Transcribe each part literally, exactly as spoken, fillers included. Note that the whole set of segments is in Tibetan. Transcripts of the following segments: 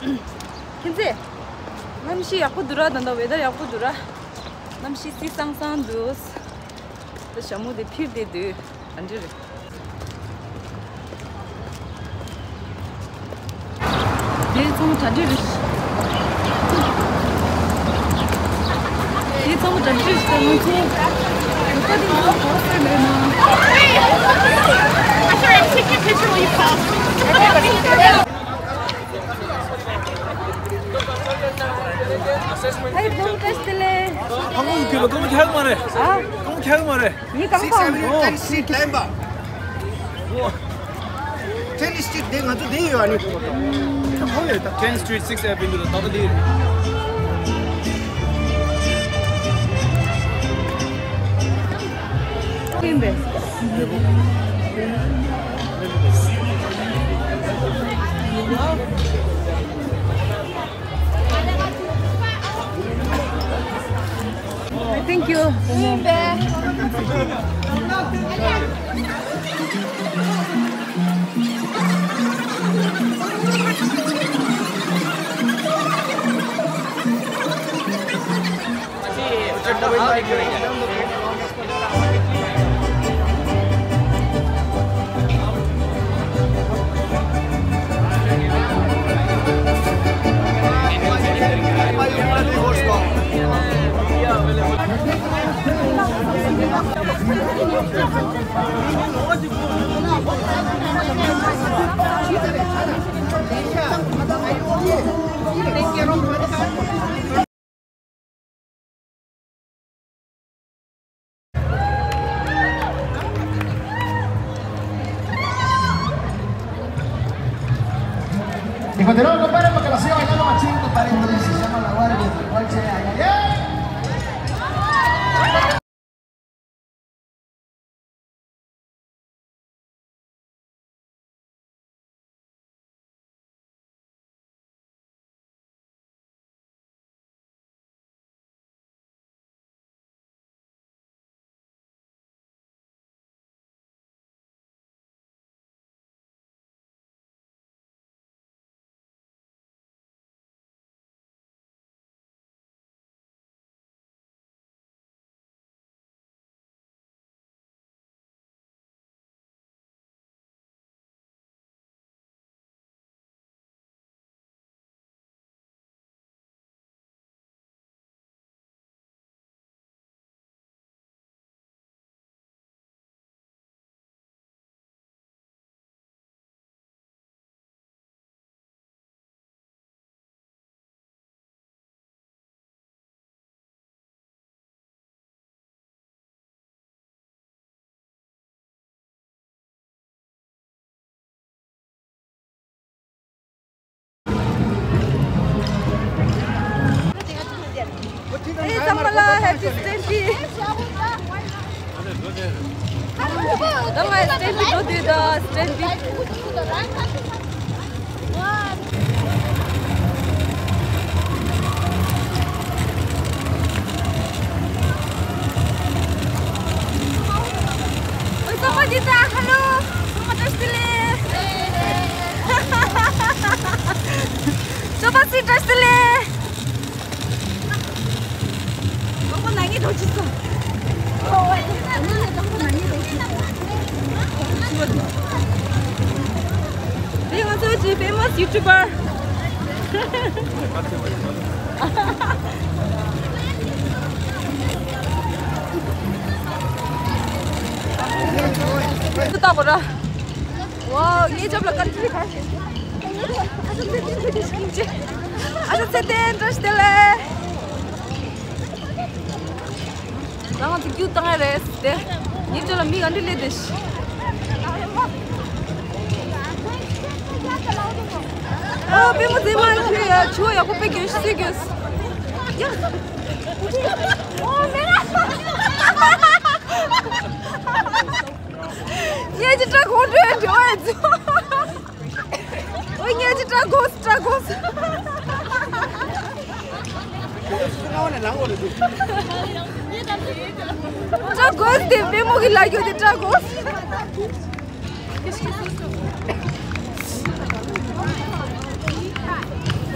ཁྱེད་ཚོས། གནམ་གཤིས་ཡག་པོ་འདུག་ར། ད་ལྟ་ཝེ་དར་ཡག་པོ་འདུག་ར། གནམ་གཤིས་བསིལ་སང་སང་འདུག་ད་ཞྭ་མོ་དེ་འཕུར་བསྡད་འདུག་ག་འདྲ་རེད། དེ་ཚང་མ་གྲ་སྒྲིག་རེད། དེ་ཚང་མ་གྲ་སྒྲིག་རེད། ང་ཚོ་ག་དེ་ཚོ་གོ་ས་ལས་ན། ཨ་ཡེ་བུམ་བཀྲ་ཤིས་བདེ་ལེགས། ཨ་ཁོང་གི་ལོ་གང་ཁྱག་མ་རེད། ཨ། གང་ཁྱག་མ་རེད། ངའི་གང་ཕང་། ཨོ། ཊེན་སི་ཊི་ལེན་པ། ཨོ། ཊེན་སི་ཊི་དེ་ང་ཚོ་དེ་ཡོད་ཨ་ནི། ཁོ་ཡོད་ད། ཊེན་སི་ཊི་སིག་ཨེ་ཝེ་ནིའུ་ད་ལྟ་དེ་ཡོད། ཡིན་པས། Thank you. Dijo, te lo compara porque lo sigo bailando machín, compadre, entonces se llama la guardia, igual se llama, yeah. Hey, Samala, happy Stampede. Don't worry, Stampede, don't do the Stampede. Oi, Samala, hello. Samala, dress delay. Samala, dress delay. དེ་ང་ཚོའི་ཕེ་མོ་སི་ཡུ་ཊུ་པར། ཏག་ཏག་ར། ཝའོ། ངའི་ཅོབ་ལ་ཀན་ཊི་རི་ཁ་ཤས། ཨ་ཤ་ཚེ་བརྟན་བཀྲ་ཤིས་བདེ་ལེགས། ད་ང་ཚོ་ཀྱུ་བཏང་ཡ་རེད་དེ། ངའི་ཅོབ་ལ་མི་ག་འདྲ་སླེབས་དེ། ཨོ་པུས་མོ་མཛེས་མ་ཁྱོད་ཡ་ཆུ་ཡག་པོ་དཔེ་གྱོན་ཤི་གྱོན། ཡ། ཨོ་མེ་ར། ངས་ཅི་སྐྲག་གོ་འདྲ་འདྲ་བས་ཚོ། ཨོ་ངས་ཅི་སྐྲག་གོ་སྐྲག་གོ། སྐྲག་གོ་དེ་པུས་མོ་གི་ལ་རྒྱུ་དེ་སྐྲག་གོ། Thank you.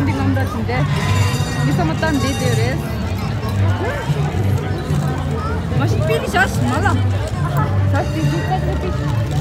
འདི་ངམ་ར་དེ་འདྲས། མི་ཚང་མ་ལྟ་འདི་དེ་རེད། མ་གཞི་པི་ལི་ཞག་མ་ལ། ཞག་དེ་ཞིག་ཀ་ཅི་པི།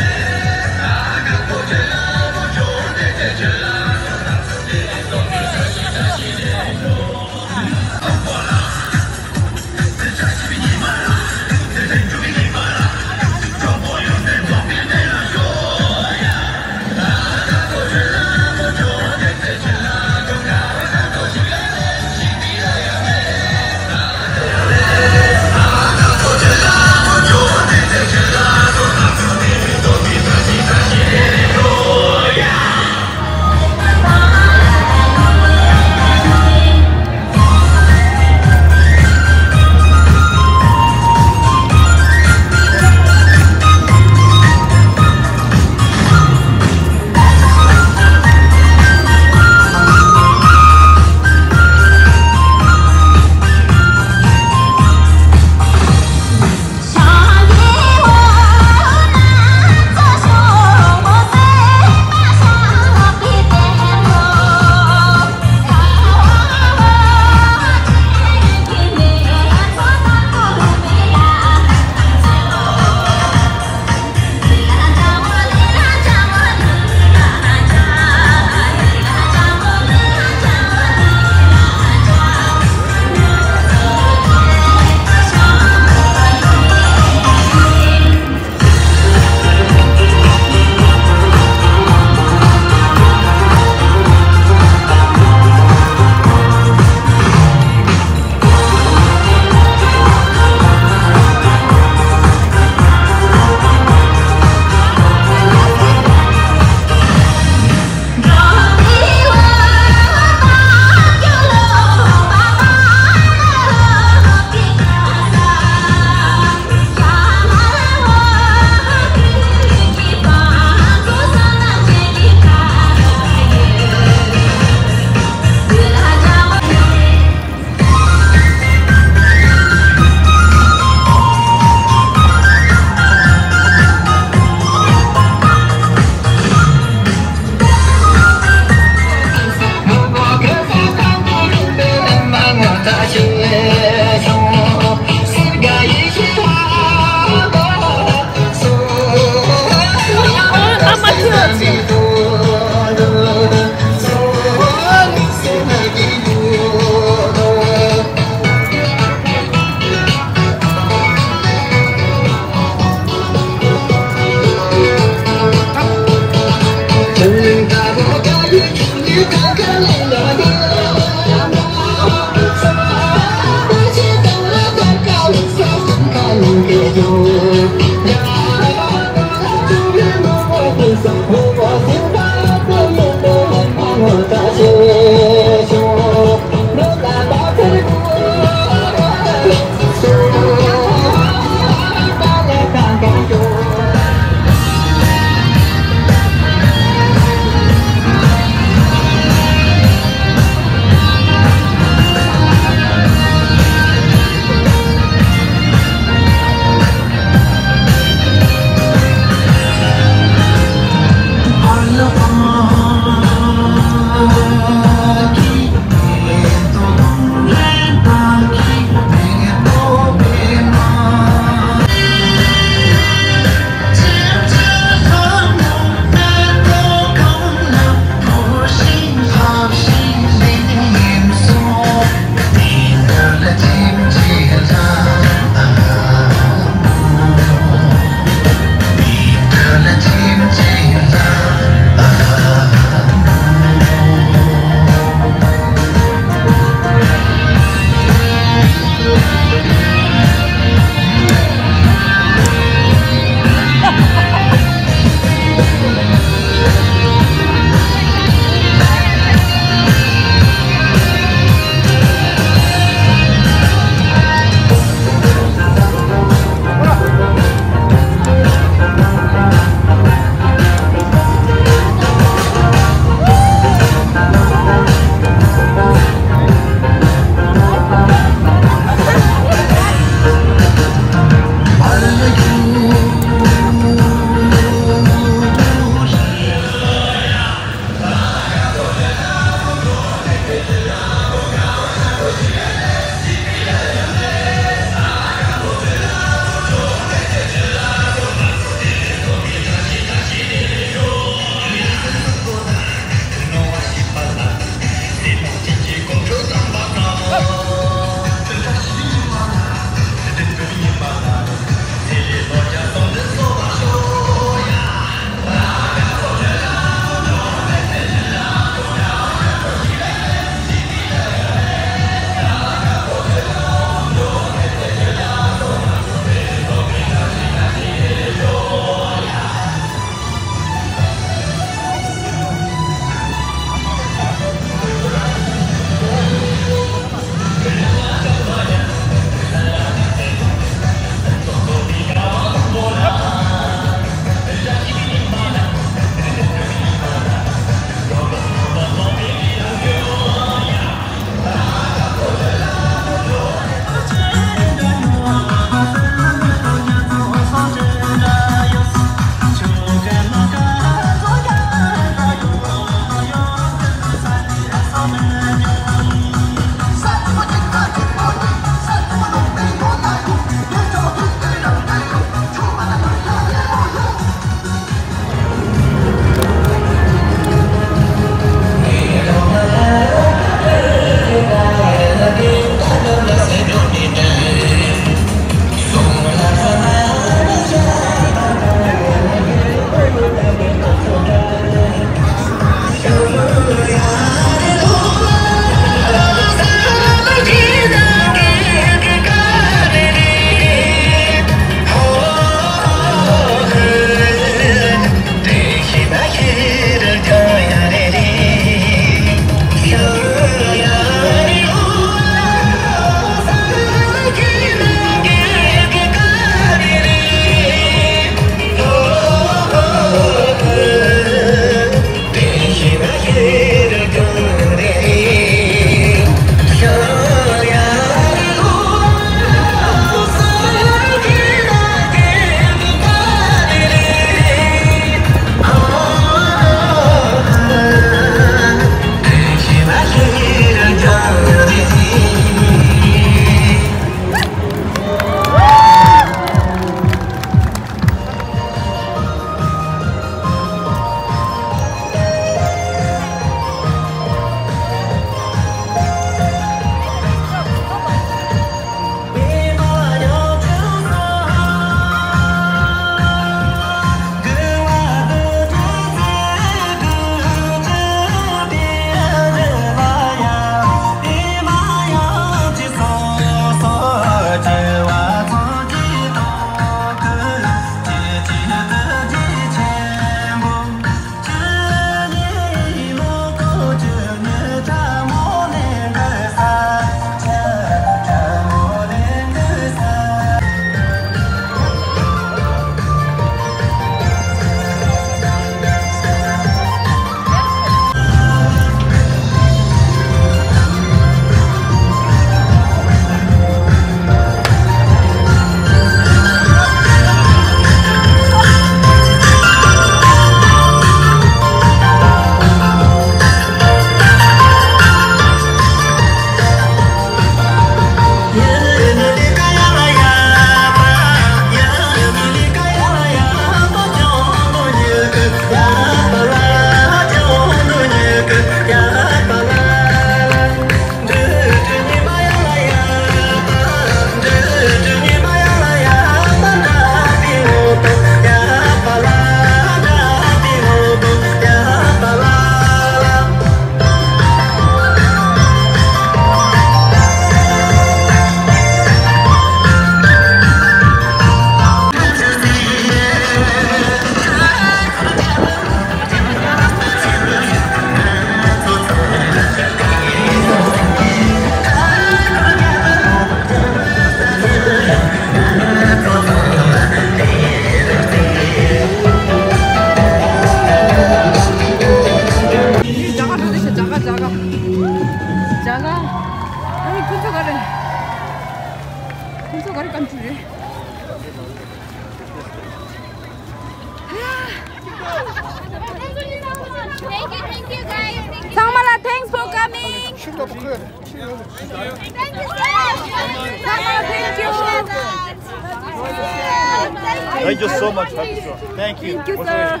Thank you so much, Happy Sir. Thank you. Thank you, sir.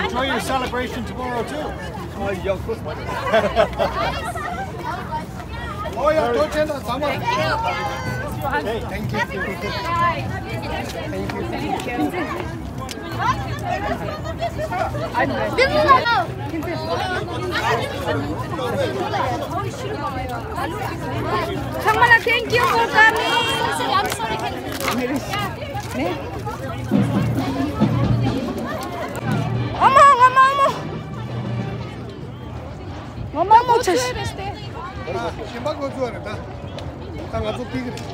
Enjoy your celebration tomorrow too. Oh, yeah, don't change that summer. Thank you. Thank you. Thank you for coming. I'm sorry. ངོ་མ་ངོ་མ་ངོ་མ་ངོ་ཚ། ཞིམ་པ་ཁོ་ཚོ་རེད་ད། ད་ང་ཚོ་ཕིག་རེད།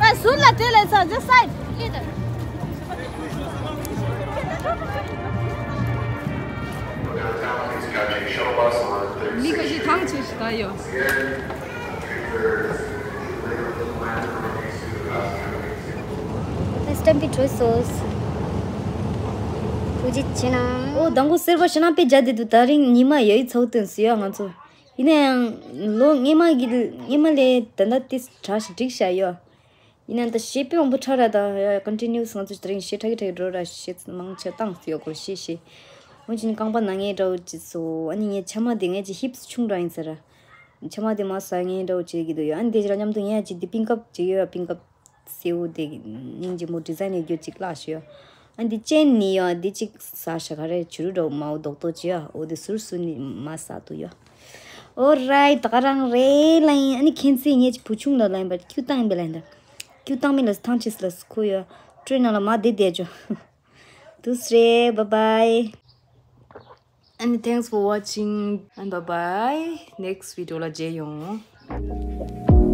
ཨ་ཟུར་ལ་དེ་ལས་ཚ། Just side. མི་ག་ཞིག་ཐང་ཆད་ཞིག་ད་ཡོད། སྟོན་པའི་དྲོད་སོས། ཐུགས་རྗེ་ཆེ་གནང་། ཨོ་དང་པོ་སེར་པོ་ཞེ་ན་དཔེ་རྒྱ་དེ་འདུག་ད་རིང་ཉི་མ་ཡོད་ཚོགས་སྟོན་སུ་ཡོད་ང་ཚོ། ཡིན་ན་ཡང་ལོ་སྔས་མ་གི་སྔས་མ་ལས་ད་ལྟ་ཏིས་དྲག་ཞིག་འགྲིག་ཤག་ཡོད། ཡིན་ན་ད་གཞས་དཔེ་མང་པོ་འཁྲབ་ར་ད་ཡ་ཀོན་ཊི་ནིའུ་སི་ང་ཚོ་ད་རིང་གཞས་འཁྲབ་ཀྱི་འཁྲབ་ཀྱི་འགྲོ་ར་གཞས་མང་ཆེ་བཏང་སུ་ཡོད་སྐོར་གཞས་གཞས། འོན་ཀྱང་རྐང་པ་ན་ངས་འདྲ་བོ་ཅིག་སོ་ཨ་ནི་ངའི་ཆ་མ་དེ་ངའི་ཅིག་ཧིབ་སི་ཆུང་འདྲ་ཡིན་ས་ར། ཆ་མ་དེ་མ་ཟ་ངའི་འདྲ་བོ་བྱེད་ཀྱི་འདུག་ཡོད། ཨ་ནི་དེ་ར་མཉམ་དུ་ངས་ཅིག་དེ་པིང་ཀབ་ཅིག་ཡོད་ཡ། པིང་ཀབ་སེའུ་དེ་སྙིང་རྗེ་མོ་ཌི་ཛའིན་ཡོད་རྒྱུ་ཅིག་བཀླགས་ཤོད་ཡ། ཨ་ནི་དེ་ཅན་ནི་ཡོད་དེ་ཅིག་ཟ་ཤ་ག་རེ་བྱུ་རུ་འདྲ་བོ་མའོ་རྡོག་རྡོག་ཅིག་ཡོད། འོ་དེ་ཟུར་ཟུར་ནི་མ་ཟ་འདུག་ཡོད། ཨོ་རའི་ད་ག་རང་རེད་ལ་ཡིན། ཨ་ནི་ཁྱེད་ཚོས་ངས་ཅིག་བུ་ཆུང་ལ་ལ་ཡིན་པར་ཁྱུ་བཏང་ཡིན་པ་ལ་ཡིན་ད། ཁྱུ་བཏང་མིན་ལ་ཐང་ཆེས་ལ་ཁུ་ཡོད། ཊི་རེན་ནང་ལ་མ་བསྡད་བསྡད་ཅོ། དུས་རེད། Bye bye. And thanks for watching. And bye bye. Next video ལ་མཇལ་ཡོང་།